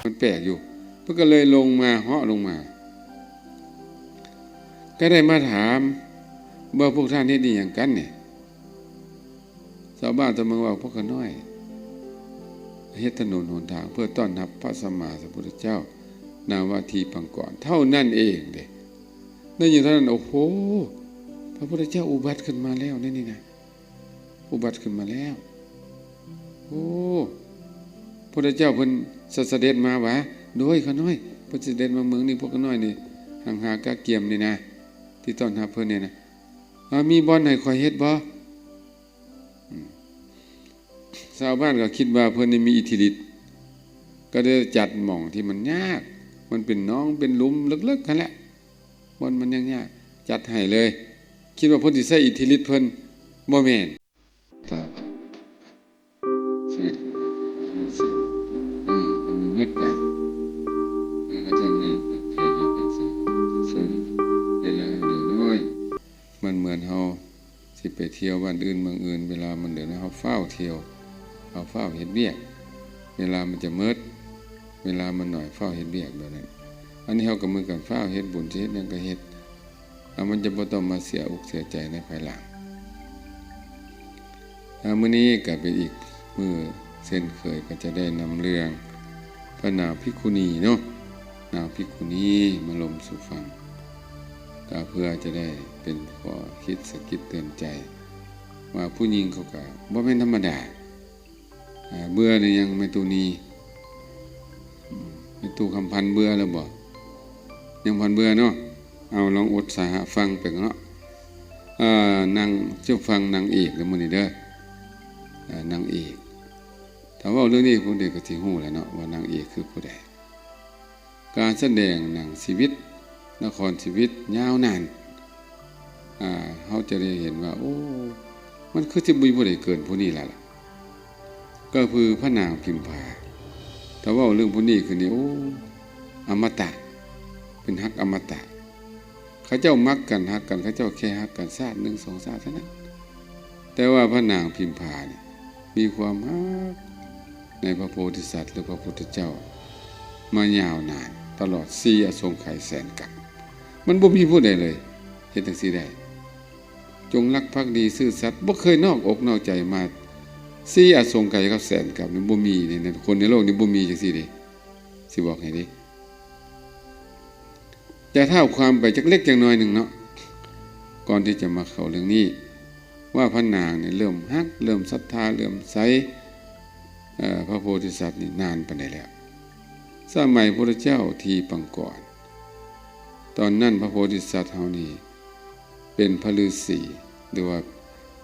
ມັນແປກຢູ່ ເພິ່ນກໍເລີຍລົງມາ ເຫາະລົງມາ ກໍໄດ້ມາຖາມວ່າ ພວກທ່ານເຮັດອີ່ຫຍັງກັນນີ້? ຊາວບ້ານຊາວເມືອງວ່າ ພວກຂ້ານ້ອຍເຮັດຖະໜົນຫົນທາງເພື່ອຕ້ອນຮັບພະສຳມາສຳພຸດທະເຈົ້າ ນາມວ່າທີປັງກອນ ເທົ່ານັ້ນເອງເດ້. ໄດ້ຍິນເທົ່ານັ້ນ ໂອ້ໂຫ ພະພຸດທະເຈົ້າອຸບັດຂຶ້ນມາແລ້ວໃນນີ້ນະ ອຸບັດຂຶ້ນມາແລ້ວ. ໂອ້ ພຸດທະເຈົ້າເພິ່ນສະ ສະເດັດມາຫວາ? ໂດຍ ຂ້ານ້ອຍ ເພິ່ນສະເດັດມາເມືອງນີ້ ພວກຂ້ານ້ອຍນີ້ ຫາງຫາກະກຽມນີ້ນະ ທີ່ຕ້ອນຮັບເພິ່ນນີ້ນະ. ເອົາ ມີບ່ອນໃຫ້ຂ້ອຍເຮັດບໍ່? ອືມ ຊາວບ້ານກໍຄິດວ່າເພິ່ນນີ້ມີອິດທິລິດ ກໍໄດ້ຈັດໝ່ອງທີ່ມັນຍາກ ມັນເປັນໜອງເປັນຫຼຸມເລິກໆຫັ້ນແຫຼະ ບ່ອນມັນຍາກໆ ຈັດໃຫ້ເລີຍ ຄິດວ່າເພິ່ນຊິໃຊ້ອິດທິລິດເພິ່ນ ບໍ່ແມ່ນ. ມັນເໝືອນເຮົາຊິໄປທ່ຽວບ້ານອື່ນເມືອງອື່ນ ເວລາມັນເດີນ ເຮົາຟ້າວທ່ຽວ ເຮົາຟ້າວເຮັດວຽກ ເວລາມັນຈະໝົດ ເວລາມັນໜ້ອຍ ຟ້າວເຮັດວຽກແບບນັ້ນ. ອັນນີ້ເຮົາກໍເໝືອນກັນ ຟ້າວເຮັດບຸນ ຊິເຮັດຫຍັງກໍເຮັດ ແລ້ວມັນຈະບໍ່ຕ້ອງມາເສຍອົກເສຍໃຈໃນພາຍຫຼັງ. ອາ ມື້ນີ້ກໍເປັນອີກມື້ເຊັ່ນເຄີຍ ກໍຈະໄດ້ນຳເລື່ອງພະນາງພິກຂຸນີເນາະ ນາງພິກຂຸນີມາລົມສູ່ຟັງ ກໍເພື່ອຈະໄດ້ເປັນຂໍ້ຄິດສະກິດເຕືອນໃຈ ວ່າຜູ້ຍິງເຂົາກໍບໍ່ແມ່ນທຳມະດາ. ອາ ເບື່ອຫຼືຍັງແມ່ຕູ້ນີ? ອືມ ແມ່ຕູ້ຄຳພັນເບື່ອແລ້ວບໍ່? ຍັງບໍ່ທັນເບື່ອເນາະ. ເອົາ ລອງອົດສາຫະຟັງໄປເນາະ. ເອີ ນາງ ເຈົ້າຟັງນາງເອກເດີມື້ນີ້ເດີ. ເອີ ນາງເອກ ຖ້າເວົ້າເລື່ອງນີ້ ພວກເດັກກໍຊິຮູ້ແລ້ວເນາະ ວ່ານາງເອກຄືຜູ້ໃດ. ການສະແດງໜັງຊີວິດ ນະຄອນຊີວິດຍາວນານ ອາ ເຮົາຈະໄດ້ເຫັນວ່າ ໂອ້ ມັນຄືຊິບໍ່ມີຜູ້ໃດເກີນຜູ້ນີ້ແລ້ວລະ ກໍຄືພະນາງພິມພາ. ຖ້າເວົ້າເລື່ອງຜູ້ນີ້ຄືນີ້ ໂອ້ ອະມະຕະ ເປັນຮັກອະມະຕະ. ເຂົາເຈົ້າມັກກັນ ຮັກກັນ ເຂົາເຈົ້າແຄ່ຮັກກັນຊາດໜຶ່ງສອງຊາດເທົ່ານັ້ນ. ແຕ່ວ່າພະນາງພິມພານີ້ມີຄວາມຮັກໃນພະໂພທິສັດ ຫຼື ພະພຸດທະເຈົ້າມາຍາວນານ ຕະຫຼອດສີ່ອະສົງໄຂແສນກັບ. ມັນບໍ່ມີຜູ້ໃດເລີຍເຮັດຈັ່ງຊີ້ໄດ້. ຈົງລັກພັກດີຊື່ສັດ ບໍ່ເຄີຍນອກອົກນອກໃຈມາສີ່ອະສົງໄຂກັບແສນກັບນີ້ ບໍ່ມີໃນ ໃນຄົນໃນໂລກນີ້ ບໍ່ມີຈັ່ງຊີ້ເດ້ ຊິບອກໃຫ້ເດ້. ຈະທ້າວຄວາມໄປຈັກເລັກຈັກນ້ອຍໜຶ່ງເນາະ ກ່ອນທີ່ຈະມາເຂົ້າເລື່ອງນີ້ ວ່າພະນາງນີ້ເລີ່ມຮັກ ເລີ່ມສັດທາ ເລີ່ມໃສ ເອີ ພະໂພທິສັດນີ້ນານປານໃດແລ້ວ. ສະໄໝພຸດທະເຈົ້າທີ່ປາງກ່ອນ ຕອນນັ້ນພະໂພທິສັດເຮົານີ້ເປັນພະລືສີ ຫຼືວ່າ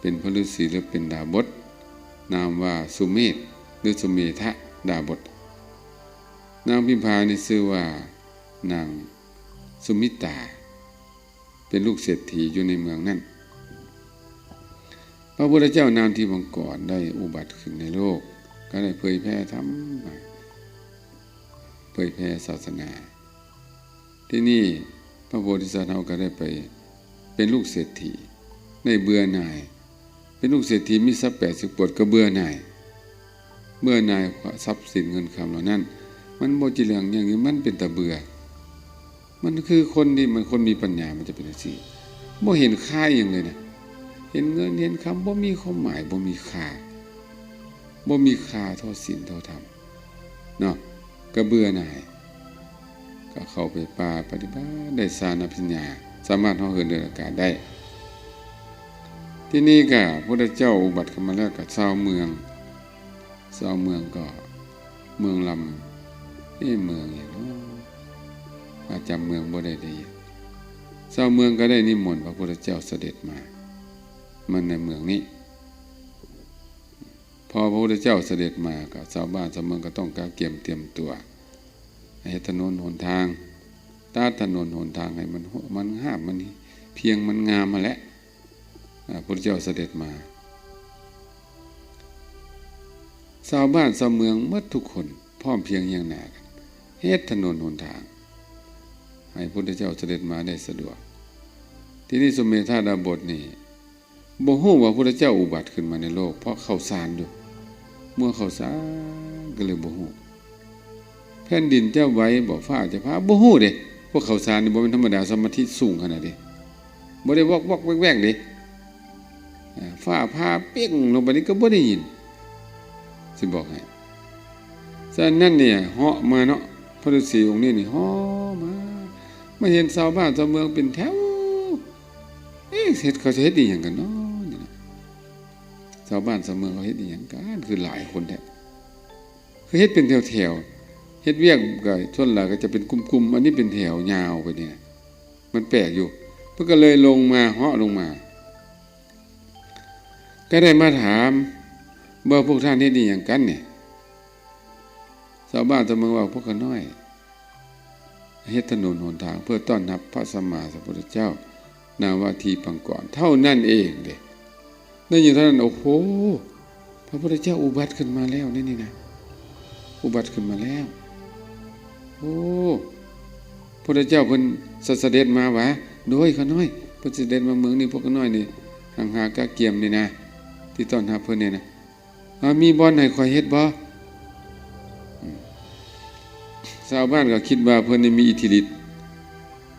ເປັນພະລືສີ ຫຼືເປັນດາບົດ ນາມວ່າສຸເມດ ຫຼືສຸເມທະດາບົດ. ນາງພິມພານີ້ຊື່ວ່ານາງສຸມິຕາ ເປັນລູກເສດຖີຢູ່ໃນເມືອງນັ້ນ. ພະພຸດທະເຈົ້ານາງທິບມັງກອນໄດ້ອຸບັດຂຶ້ນໃນໂລກ ກໍໄດ້ເຜີຍແຜ່ທຳ ເຜີຍແຜ່ສາສະໜາ. ທີນີ້ພະໂພທິສັດເຮົາກໍໄດ້ໄປເປັນລູກເສດຖີ ໄດ້ເບື່ອໜ່າຍ ເປັນລູກເສດຖີມີຊັບແປດສິບກວດ ກໍເບື່ອໜ່າຍ ເບື່ອໜ່າຍຊັບສິນເງິນຄຳເຫຼົ່ານັ້ນ. ມັນບໍ່ຈິເຫຼືອຫຍັງນີ້ ມັນເປັນຕາເບື່ອ. ມັນຄືຄົນທີ່ ມັນຄົນມີປັນຍາ ມັນຈະເປັນຈັ່ງຊີ້ ບໍ່ເຫັນຄ່າອີ່ຫຍັງເລີຍນະ. ເຫັນເງິນເຫັນຄຳບໍ່ມີຄວາມໝາຍ ບໍ່ມີຄ່າ ບໍ່ມີຄ່າເທົ່າສິນເທົ່າທຳເນາະ. ກໍເບື່ອໜ່າຍ ກໍເຂົ້າໄປປ່າປະຕິບັດ ໄດ້ຊານອະພິນຍາ ສາມາດເຫາະເຫີນເດີນອາກາດໄດ້. ທີນີ້ກໍພຸດທະເຈົ້າອຸບັດຂຶ້ນມາແລ້ວ ກໍຊາວເມືອງ ຊາວເມືອງກໍ ເມືອງລຳ ເອະ ເມືອງຫຍັງເນາະ ອາ ຈຳເມືອງບໍ່ໄດ້ເດ. ຊາວເມືອງກໍໄດ້ນິມົນພະພຸດທະເຈົ້າສະເດັດມາ ມາໃນເມືອງນີ້. ພໍພະພຸດທະເຈົ້າສະເດັດມາ ກໍຊາວບ້ານຊາວເມືອງກໍຕ້ອງກະກຽມຕຽມຕົວ ໃຫ້ເຮັດຖະໜົນຫົນທາງ ຕັດຖະໜົນຫົນທາງໃຫ້ມັນ ມັນຮາບ ມັນພຽງ ມັນງາມຫັ້ນແຫຼະ. ອາ ພະພຸດທະເຈົ້າສະເດັດມາ ຊາວບ້ານຊາວເມືອງໝົດທຸກຄົນ ພ້ອມພຽງຮຽງໜ້າກັນ ເຮັດຖະໜົນຫົນທາງ ໃຫ້ພະພຸດທະເຈົ້າສະເດັດມາໄດ້ສະດວກ. ທີນີ້ສຸເມທາດາບົດນີ້ ບໍ່ຮູ້ວ່າພະພຸດທະເຈົ້າອຸບັດຂຶ້ນມາໃນໂລກ ເພາະເຂົ້າສານຢູ່ ມົວເຂົ້າສານ ກໍເລີຍບໍ່ຮູ້. ແຜ່ນດິນຈະໄຫວບໍ່ ຟ້າຈະຜ່າ ບໍ່ຮູ້ເດ້. ພວກເຂົາສານນີ້ບໍ່ແມ່ນທຳມະດາ ສະມາທິສູງຂະໜາດເດ້ ບໍ່ໄດ້ວອກໆແວກໆເດ້. ອາ ຟ້າຜ່າເປັ້ງລົງໄປນີ້ກໍບໍ່ໄດ້ຍິນ ຊິບອກໃຫ້. ສະນັ້ນນີ້ເຫາະມາເນາະ ພະฤ໋າສີອົງນີ້ນີ້ເຫາະມາ ມາເຫັນຊາວບ້ານຊາວເມືອງເປັນແຖວ ເອະ ເຮັດ ເຂົາຊິເຮັດອີ່ຫຍັງກັນເນາະນີ້ນະ ຊາວບ້ານຊາວເມືອງເຂົາເຮັດອີ່ຫຍັງກັນ ຄືຫຼາຍຄົນແທ້ ຄືເຮັດເປັນແຖວໆ ເຮັດວຽກກໍສ່ວນຫຼາຍກໍຈະເປັນກຸ່ມໆ ອັນນີ້ເປັນແຖວຍາວໄປນີ້ນະ ມັນແປກຢູ່. ເພິ່ນກໍເລີຍລົງມາ ເຫາະລົງມາ ກໍໄດ້ມາຖາມວ່າ ພວກທ່ານເຮັດອີ່ຫຍັງກັນນີ້? ຊາວບ້ານຊາວເມືອງວ່າ ພວກຂ້ານ້ອຍເຮັດຖະໜົນຫົນທາງເພື່ອຕ້ອນຮັບພະສຳມາສຳພຸດທະເຈົ້າ ນາວະທີປັງກອນ ເທົ່ານັ້ນເອງເດ້. ໄດ້ຍິນເທົ່ານັ້ນ ໂອ້ໂຫ ພະພຸດທະເຈົ້າອຸບັດຂຶ້ນມາແລ້ວໃນນີ້ນະ ອຸບັດຂຶ້ນມາແລ້ວ. ໂອ້ ພຸດທະເຈົ້າເພິ່ນສະ ສະເດັດມາຫວາ? ໂດຍ ຂ້ານ້ອຍ ເພິ່ນສະເດັດມາເມືອງນີ້ ພວກຂ້ານ້ອຍນີ້ ຫັງຫາກະກຽມນີ້ນະ ທີ່ຕ້ອນຮັບເພິ່ນນີ້ນະ. ອາ ມີບ່ອນໃຫ້ຂ້ອຍເຮັດບໍ່? ອືມ ຊາວບ້ານກໍຄິດວ່າເພິ່ນນີ້ມີອິດທິລິດ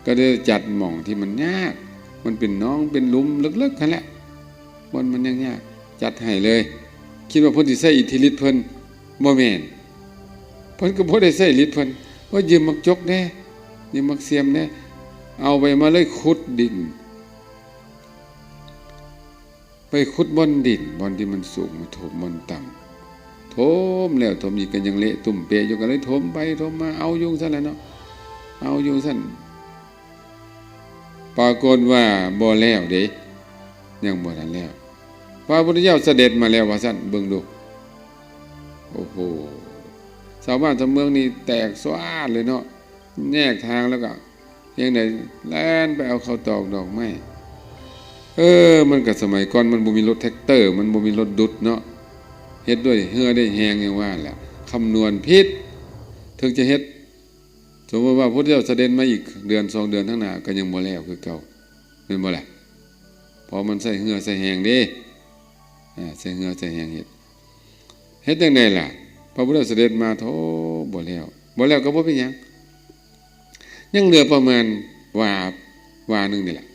ກໍໄດ້ຈັດໝ່ອງທີ່ມັນຍາກ ມັນເປັນໜອງເປັນຫຼຸມເລິກໆຫັ້ນແຫຼະ ບ່ອນມັນຍາກໆ ຈັດໃຫ້ເລີຍ ຄິດວ່າເພິ່ນຊິໃຊ້ອິດທິລິດເພິ່ນ ບໍ່ແມ່ນ ເພິ່ນກໍບໍ່ໄດ້ໃຊ້ລິດເພິ່ນ ວ່າຢືມໝາກຈົກແດ່ ຢືມໝາກຊຽມແດ່ ເອົາໄປມາເລີຍ ຂຸດດິນ ໄປຂຸດບ່ອນດິນ ບ່ອນທີ່ມັນສູງ ມາຖົມບ່ອນຕ່ຳ ຖົມແລ້ວຖົມອີກ ກໍຍັງເລະຕຸ່ມເປະຢູ່ ກໍເລີຍຖົມໄປຖົມມາ ເອົາຢູ່ຊັ້ນແຫຼະເນາະ ເອົາຢູ່ຊັ້ນ. ປາກົດວ່າບໍ່ແລ້ວເດ້ ຍັງບໍ່ທັນແລ້ວ ພະພຸດທະເຈົ້າສະເດັດມາແລ້ວວ່າຊັ້ນ ເບິ່ງດູ. ໂອ້ໂຫ ຊາວບ້ານຊາວເມືອງນີ້ແຕກສວາດເລີຍເນາະ ແຍກທາງແລ້ວກໍ ຈັ່ງໃດ ແລ່ນໄປເອົາເຂົ້າຕອກດອກໄມ້. ເອີ ມັນກໍສະໄໝກ່ອນມັນບໍ່ມີລົດແທັກເຕີ ມັນບໍ່ມີລົດດຸດເນາະ ເຮັດດ້ວຍເຫື່ອດ້ວຍແຮງ ຢ່າງວ່າແຫຼະ ຄຳນວນຜິດ ເຖິງຈະເຮັດ ສົມມຸດວ່າພຸດທະເຈົ້າສະເດັດມາອີກເດືອນສອງເດືອນທາງໜ້າ ກໍຍັງບໍ່ແລ້ວຄືເກົ່າ ແມ່ນບໍ່ລະ? ເພາະມັນໃຊ້ເຫື່ອໃຊ້ແຮງເດ້ ອາ ໃຊ້ເຫື່ອໃຊ້ແຮງເຮັດ ເຮັດຈັ່ງໃດລະ? ພະພຸດທະເຈົ້າສະເດັດມາ ໂທ້ ບໍ່ແລ້ວ ບໍ່ແລ້ວກໍບໍ່ເປັນຫຍັງ ຍັງເຫຼືອປະມານວາ ວາໜຶ່ງນີ້ລະ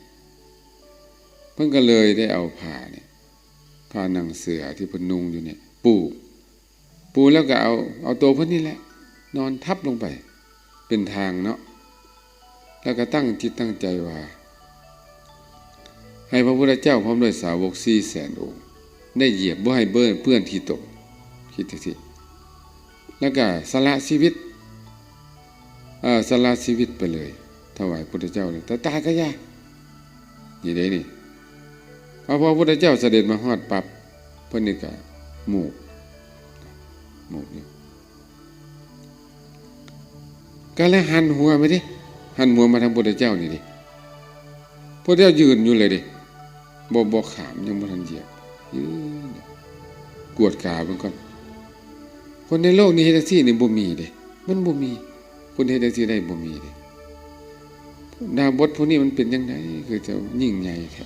ເພິ່ນກໍເລີຍໄດ້ເອົາຜ້ານີ້ ຜ້າໜັງເສືອທີ່ເພິ່ນນຸ່ງຢູ່ນີ້ ປູ ປູແລ້ວກໍເອົາ ເອົາໂຕເພິ່ນນີ້ແຫຼະ ນອນທັບລົງໄປ ເປັນທາງເນາະ ແລ້ວກໍຕັ້ງຈິດຕັ້ງໃຈວ່າ ໃຫ້ພະພຸດທະເຈົ້າພ້ອມດ້ວຍສາວົກສີ່ແສນອົງ ໄດ້ຢຽບ ບໍ່ໃຫ້ເປື້ອນ ເປື້ອນທີ່ຕົກ ຄິດຈັ່ງຊີ້ ແລ້ວກໍສະຫຼະຊີວິດ ເອີ ສະຫຼະຊີວິດໄປເລີຍ ຖວາຍພຸດທະເຈົ້າເລີຍ ຕາຍ ຕາຍກໍຢ່າ ນີ້ເດ້ນີ້ ເອົາ ພໍພຸດທະເຈົ້າສະເດັດມາຮອດປັບ ເພິ່ນນີ້ກໍມູບ ມູບຢູ່ ກໍເລີຍຫັນຫົວມາເດ້ ຫັນຫົວມາທາງພຸດທະເຈົ້ານີ້ເດ້ ພຸດທະເຈົ້າຢືນຢູ່ເລີຍເດ້ ບໍ່ ບໍ່ຂ້າມ ຍັງບໍ່ທັນຢຽບ ຢືນ ກວດກາເບິ່ງກ່ອນ ຄົນໃນໂລກນີ້ເຮັດຈັ່ງຊີ້ນີ້ບໍ່ມີເດ້ ມັນບໍ່ມີ ຄົນເຮັດຈັ່ງຊີ້ໄດ້ບໍ່ມີເດ້ ດາບົດຜູ້ນີ້ມັນເປັນຈັ່ງໃດ ຄືຈະຍິ່ງໃຫຍ່ແທ້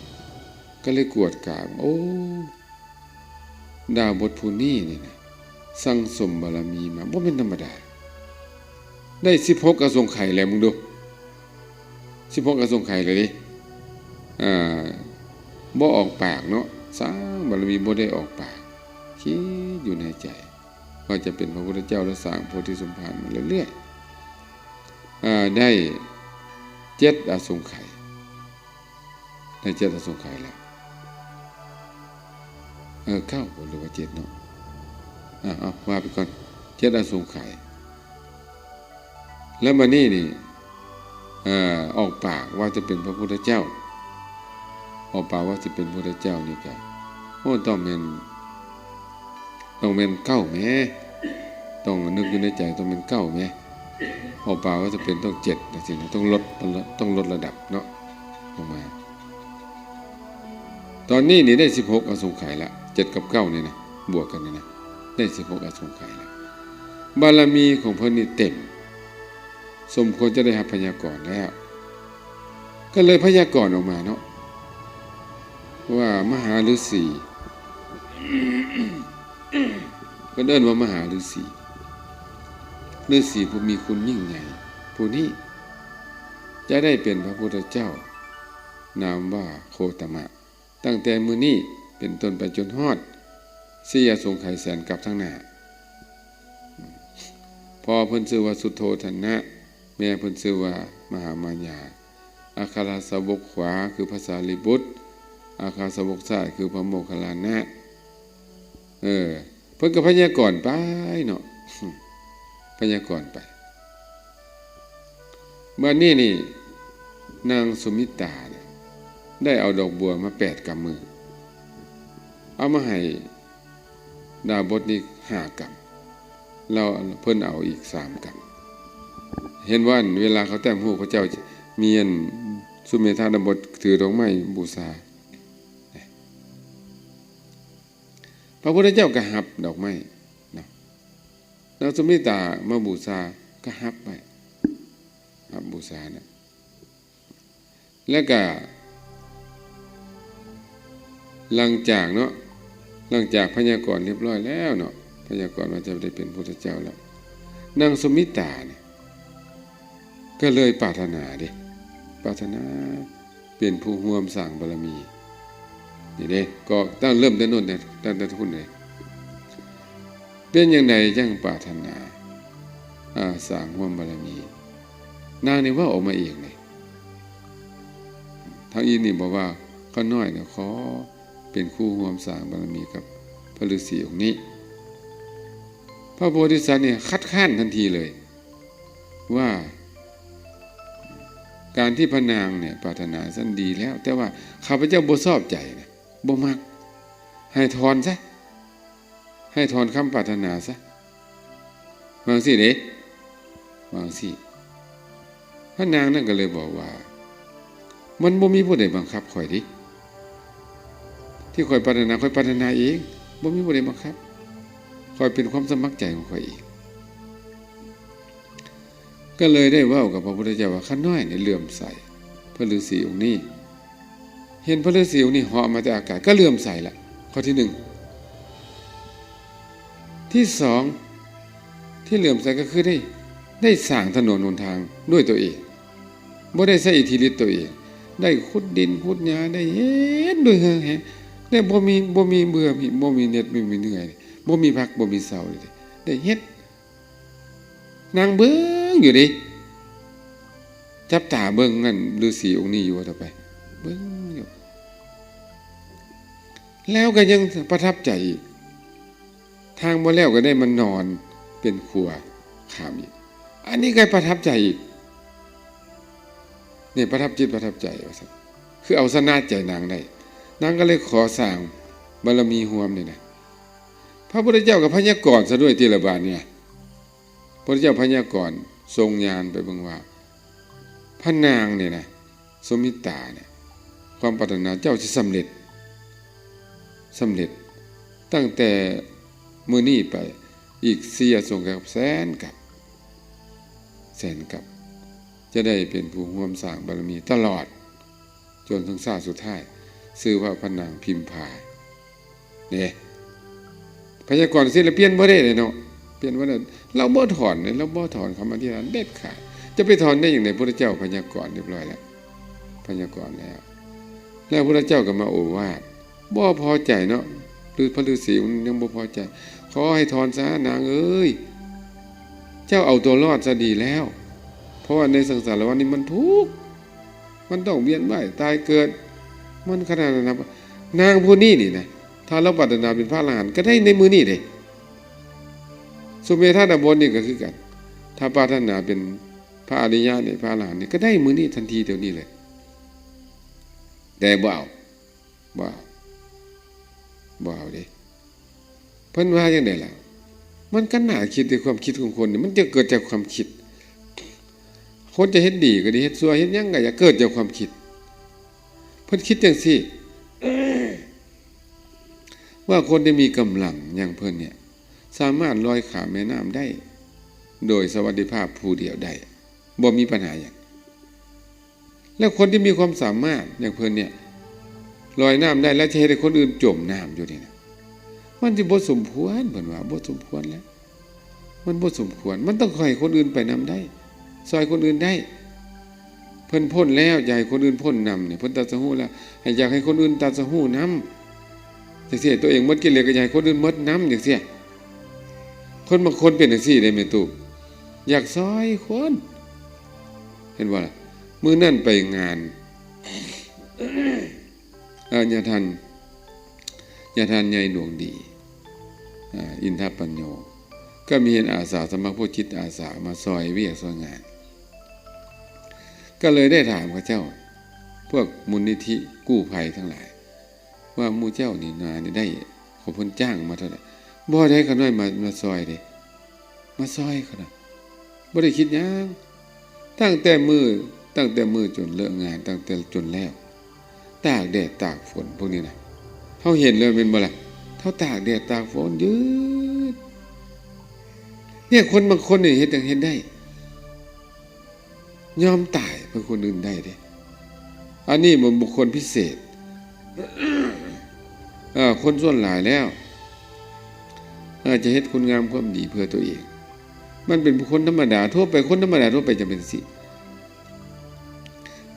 ກໍເລີຍກວດກາ ໂອ້ ດາບົດຜູ້ນີ້ນີ້ນະ ສັ່ງສົມບາລະມີມາບໍ່ແມ່ນທຳມະດາ ໄດ້ສິບຫົກອະສົງໄຂແລ້ວ ມຶງດູ ສິບຫົກອະສົງໄຂແລ້ວເດ້ ອ່າ ບໍ່ອອກປາກເນາະ ສ້າງບາລະມີບໍ່ໄດ້ອອກປາກ ຄິດຢູ່ໃນໃຈ ວ່າຈະເປັນພະພຸດທະເຈົ້າ ແລະ ສ້າງໂພທິສົມພານມາເລື້ອຍໆ ເອີ ໄດ້ເຈັດອະສົງໄຂ ໄດ້ເຈັດອະສົງໄຂແລ້ວ ເອີ ເກົ້າບໍ ຫຼືວ່າເຈັດເນາະ ເອົາ ເອົາ ວ່າໄປກ່ອນ ເຈັດອະສົງໄຂ ແລ້ວບາດນີ້ນີ້ ເອີ ອອກປາກວ່າຈະເປັນພະພຸດທະເຈົ້າ ອອກປາກວ່າຈະເປັນພະພຸດທະເຈົ້ານີ້ກະ ໂອ້ ຕ້ອງແມ່ນ ຕ້ອງແມ່ນເກົ້າແໝ ຕ້ອງນຶກຢູ່ໃນໃຈ ຕ້ອງແມ່ນເກົ້າແໝ ອອກປາກວ່າຈະເປັນຕ້ອງເຈັດຈັ່ງຊີ້ນະ ຕ້ອງລົດ ຕ້ອງລົດລະດັບເນາະ ລົງມາ ຕອນນີ້ນີ້ໄດ້ສິບຫົກອະສົງໄຂລະ ເຈັດກັບເກົ້ານີ້ນະ ບວກກັນນີ້ນະ ໄດ້ສິບຫົກອະສົງໄຂລະ ບາລະມີຂອງເພິ່ນນີ້ເຕັມ ສົມຄວນຈະໄດ້ຮັບໄພຍາກອນແລ້ວ ກໍເລີຍໄພຍາກອນອອກມາເນາະ ວ່າມະຫາລືສີ ເພິ່ນເອີ້ນວ່າມະຫາລືສີ ฤ໋ສີຜູ້ມີຄຸນຍິ່ງໃຫຍ່ຜູ້ນີ້ ຈະໄດ້ເປັນພະພຸດທະເຈົ້າ ນາມວ່າໂຄຕະມະ ຕັ້ງແຕ່ມື້ນີ້ເປັນຕົ້ນໄປຈົນຮອດໄຊຍະສົງໄຂແສນກັບທາງໜ້າ. ພໍ່ເພິ່ນຊື່ວ່າສຸໂທທະນະ, ແມ່ເພິ່ນຊື່ວ່າມະຫາມາຍາ. ອັກຄະສາວົກຂວາຄືພະສາລີບຸດ, ອັກຄະສາວົກຊ້າຍຄືພະໂມກຄັນລານະ. ເອີ ເພິ່ນກໍພະຍາກອນໄປເນາະ ພະຍາກອນໄປ. ບັດນີ້ນີ້ ນາງສຸມິຕານະ ໄດ້ເອົາດອກບົວມາແປດກຳມື ເອົາມາໃຫ້ດາບົດນີ້ຫ້າກຳ ແລ້ວເພິ່ນເອົາອີກສາມກຳ. ເຫັນບໍ່ ອັນເວລາເຂົາແຕ້ມຮູບ ເຂົາເຈົ້າມີອັນສຸເມທາດາບົດຖືດອກໄມ້ບູຊາ. ພະພຸດທະເຈົ້າກໍຮັບດອກໄມ້ເນາະ ນາງສຸມິຕາມາບູຊາກໍຮັບໄວ້ ຮັບບູຊານະ. ແລ້ວກໍຫຼັງຈາກເນາະ ຫຼັງຈາກພະຍາກອນຮຽບຮ້ອຍແລ້ວເນາະ ພະຍາກອນວ່າຈະໄດ້ເປັນພຸດທະເຈົ້າແລ້ວ ນາງສຸມິຕານີ້ ກໍເລີຍປາດຖະໜາເດ້ ປາດຖະໜາເປັນຜູ້ຮ່ວມສ້າງບາລະມີ ນີ້ເດ້ ກໍຕັ້ງເລີ່ມແຕ່ໂນ້ນເດ້ ຕັ້ງແຕ່ພຸ້ນເດ້. ເປັນຈັ່ງໃດຈັ່ງປາດຖະໜາ ອາ ສ້າງຮ່ວມບາລະມີ? ນາງນີ້ເວົ້າອອກມາເອງເດ້. ທາງອີ່ນີ້ບອກວ່າ ຂ້ານ້ອຍນີ້ຂໍເປັນຄູ່ຮ່ວມສ້າງບາລະມີກັບພະລືສີອົງນີ້. ພະໂພທິສັດນີ້ຄັດຄ້ານທັນທີເລີຍ ວ່າການທີ່ພະນາງນີ້ປາດຖະໜາຊັ້ນດີແລ້ວ ແຕ່ວ່າຂ້າພະເຈົ້າບໍ່ຊອບໃຈນະ ບໍ່ມັກ ໃຫ້ຖອນຊະ ໃຫ້ຖອນຄຳປາດຖະໜາຊະ ວ່າຈັ່ງຊີ້ເດ້ ວ່າຈັ່ງຊີ້. ພະນາງນັ້ນກໍເລີຍບອກວ່າ ມັນບໍ່ມີຜູ້ໃດບັງຄັບຂ້ອຍເດ້ ທີ່ຂ້ອຍປາດຖະໜາ ຂ້ອຍປາດຖະໜາເອງ ບໍ່ມີຜູ້ໃດບັງຄັບ ຂ້ອຍເປັນຄວາມສະໝັກໃຈຂອງຂ້ອຍເອງ. ກໍເລີຍໄດ້ເວົ້າກັບພະພຸດທະເຈົ້າວ່າ ຂ້ານ້ອຍນີ້ເຫຼື້ອມໃສພະລືສີອົງນີ້ ເຫັນພະລືສີອົງນີ້ເຫາະມາແຕ່ອາກາດ ກໍເຫຼື້ອມໃສລະ ຂໍ້ທີໜຶ່ງ. ທີສອງ ທີ່ເຫຼື້ອມໃສກໍຄືໄດ້ ໄດ້ສ້າງຖະໜົນຫົນທາງດ້ວຍຕົວເອງ ບໍ່ໄດ້ໃຊ້ອິດທິລິດຕົວເອງ ໄດ້ຂຸດດິນຂຸດຫຍ້າ ໄດ້ເຮັດດ້ວຍເຫື່ອແຮງ ແຕ່ບໍ່ມີ ບໍ່ມີເບື່ອ ບໍ່ມີເໜັດ ບໍ່ມີເມື່ອຍ ບໍ່ມີພັກ ບໍ່ມີເຊົາເລີຍ ໄດ້ເຮັດ. ນາງເບິ່ງຢູ່ເດ້ ຈັບຕາເບິ່ງນັ້ນ ລືສີອົງນີ້ຢູ່ວ່າຕໍ່ໄປ ເບິ່ງຢູ່ ແລ້ວກໍຍັງປະທັບໃຈອີກ ທາງບໍ່ແລ້ວກໍໄດ້ມານອນເປັນຄົວຂ້າມອີກ ອັນນີ້ກໍປະທັບໃຈອີກ ນີ້ປະທັບຈິດປະທັບໃຈວ່າຊັ້ນ ຄືເອົາຊະນະໃຈນາງໄດ້ ນາງກໍເລີຍຂໍສ້າງບາລະມີຮ່ວມນີ້ນະ ພະພຸດທະເຈົ້າກໍພະຍາກອນຊະດ້ວຍຕິລະບາດນີ້ນະ. ພະພຸດທະເຈົ້າພະຍາກອນຊົງຍານໄປເບິ່ງວ່າ ພະນາງນີ້ນະ ສຸມິຕານີ້ ຄວາມປາດຖະໜາເຈົ້າຊິສຳເລັດ ສຳເລັດ ຕັ້ງແຕ່ມື້ນີ້ໄປອີກເສຍສົງກັບແສນກັບ ແສນກັບ ຈະໄດ້ເປັນຜູ້ຮ່ວມສ້າງບາລະມີຕະຫຼອດ ຈົນເຖິງຊາດສຸດທ້າຍ ຊື່ວ່າພະນາງພິມພາ ເດ້ ພະຍາກອນຊິລະປ່ຽນບໍ່ໄດ້ເດ້ເນາະ ປ່ຽນບໍ່ໄດ້ ລາວບໍ່ຖອນເດ້ ລາວບໍ່ຖອນຄຳອະທິຖານເດັດຂາດ ຈະໄປຖອນໄດ້ຈັ່ງໃດ ພຸດທະເຈົ້າພະຍາກອນຮຽບຮ້ອຍແລ້ວ ພະຍາກອນແລ້ວ ແລ້ວພຸດທະເຈົ້າກໍມາໂອວາດ ບໍ່ພໍໃຈເນາະ ຫຼືພະລືສີມັນຍັງບໍ່ພໍໃຈ ຂໍໃຫ້ຖອນຊະນາງເອີຍ ເຈົ້າເອົາຕົວລອດຊະດີແລ້ວ ເພາະວ່າໃນສັງສາລະວັດນີ້ມັນທຸກ ມັນຕ້ອງວຽນວ່າຍຕາຍເກີດ ມັນຂະໜາດນັ້ນນະ ນາງຜູ້ນີ້ນີ້ນະ ຖ້າລາວປາດຖະໜາເປັນພະອະລະຫັນກໍໄດ້ໃນມື້ນີ້ເດ້ ສຸເມທາດາບົດນີ້ກໍຄືກັນ ຖ້າປາດຖະໜາເປັນພະອະລິຍະນີ້ ພະອະລະຫັນນີ້ ກໍໄດ້ມື້ນີ້ທັນທີດຽວນີ້ເລີຍ ແຕ່ບໍ່ເອົາ ບໍ່ເອົາ ບໍ່ເອົາເດ້. ເພິ່ນວ່າຈັ່ງໃດລະ? ມັນກໍໜ້າຄິດເດ້ ຄວາມຄິດຂອງຄົນນີ້ ມັນຈະເກີດຈາກຄວາມຄິດ. ຄົນຈະເຮັດດີກໍດີ ເຮັດຊົ່ວ ເຮັດຫຍັງກໍຢ່າ ເກີດຈາກຄວາມຄິດ. ເພິ່ນຄິດຈັ່ງຊີ້ ວ່າຄົນທີ່ມີກຳລັງຢ່າງເພິ່ນເນີ້ຍ ສາມາດລອຍຂ້າມແມ່ນ້ຳໄດ້ ໂດຍສະຫວັດດີພາບຜູ້ດຽວໄດ້ ບໍ່ມີບັນຫາຫຍັງ. ແລ້ວຄົນທີ່ມີຄວາມສາມາດຢ່າງເພິ່ນເນີ້ຍ ລອຍນ້ຳໄດ້ ແລ້ວຈະເຮັດໃຫ້ຄົນອື່ນຈົມນ້ຳຢູ່ນີ້ນະ ມັນຊິບໍ່ສົມຄວນ ເພິ່ນວ່າບໍ່ສົມຄວນແລ້ວ. ມັນບໍ່ສົມຄວນ. ມັນຕ້ອງໃຫ້ຄົນອື່ນໄປນຳໄດ້, ຊ່ອຍຄົນອື່ນໄດ້. ເພິ່ນພົ້ນແລ້ວ ຢາກໃຫ້ຄົນອື່ນພົ້ນນຳນີ້ ເພິ່ນຕັດສະຮູ້ແລ້ວ ໃຫ້ ຢາກໃຫ້ຄົນອື່ນຕັດສະຮູ້ນຳ ຈັ່ງຊີ້. ຕົວເອງໝົດກິເລດ ກໍຢາກໃຫ້ຄົນອື່ນໝົດນຳ ຈັ່ງຊີ້. ຄົນບາງຄົນເປັນຈັ່ງຊີ້ເດ້ແມ່ຕູ້, ຢາກຊ່ອຍຄົນ. ເຫັນບໍ່ລະ? ມື້ນັ້ນໄປງານ ເອີ ຍາທ່ານ ຍາທ່ານໃຫຍ່ດວງດີ ອາ ອິນທະປັນໂຍ ກໍມີເຫັນອາສາສະໝັກ ພວກຈິດອາສາມາຊ່ອຍວຽກຊ່ອຍງານ. ກໍເລີຍໄດ້ຖາມເຂົາເຈົ້າ ພວກມູນນິທິກູ້ໄພທັງຫຼາຍ ວ່າ ໝູ່ເຈົ້ານີ້ນານີ້ໄດ້ ຂອງເພິ່ນຈ້າງມາເທົ່າໃດ? ບໍ່ໄດ້ ຂ້ານ້ອຍມາ ມາຊ່ອຍເດ້ ມາຊ່ອຍ ຂ້ານ້ອຍ ບໍ່ໄດ້ຄິດຫຍັງ. ຕັ້ງແຕ່ມື້ ຕັ້ງແຕ່ມື້ຈົນເລີກງານ ຕັ້ງແຕ່ຈົນແລ້ວ ຕາກແດດຕາກຝົນພວກນີ້ນະ ເຮົາເຫັນແລ້ວແມ່ນບໍ່ລະ? ເຮົາຕາກແດດຕາກຝົນຢືນ ເນຍ ຄົນບາງຄົນນີ້ເຮັດຫຍັງເຮັດໄດ້ ຍອມຕາຍເພື່ອຄົນອື່ນໄດ້ເດ້. ອັນນີ້ມັນບຸກຄົນພິເສດ ເອີ ຄົນສ່ວນຫຼາຍແລ້ວ ເອີ ຈະເຮັດຄຸນງາມຄວາມດີເພື່ອຕົວເອງ ມັນເປັນບຸກຄົນທຳມະດາທົ່ວໄປ ຄົນທຳມະດາທົ່ວໄປຈະເປັນຈັ່ງຊີ້.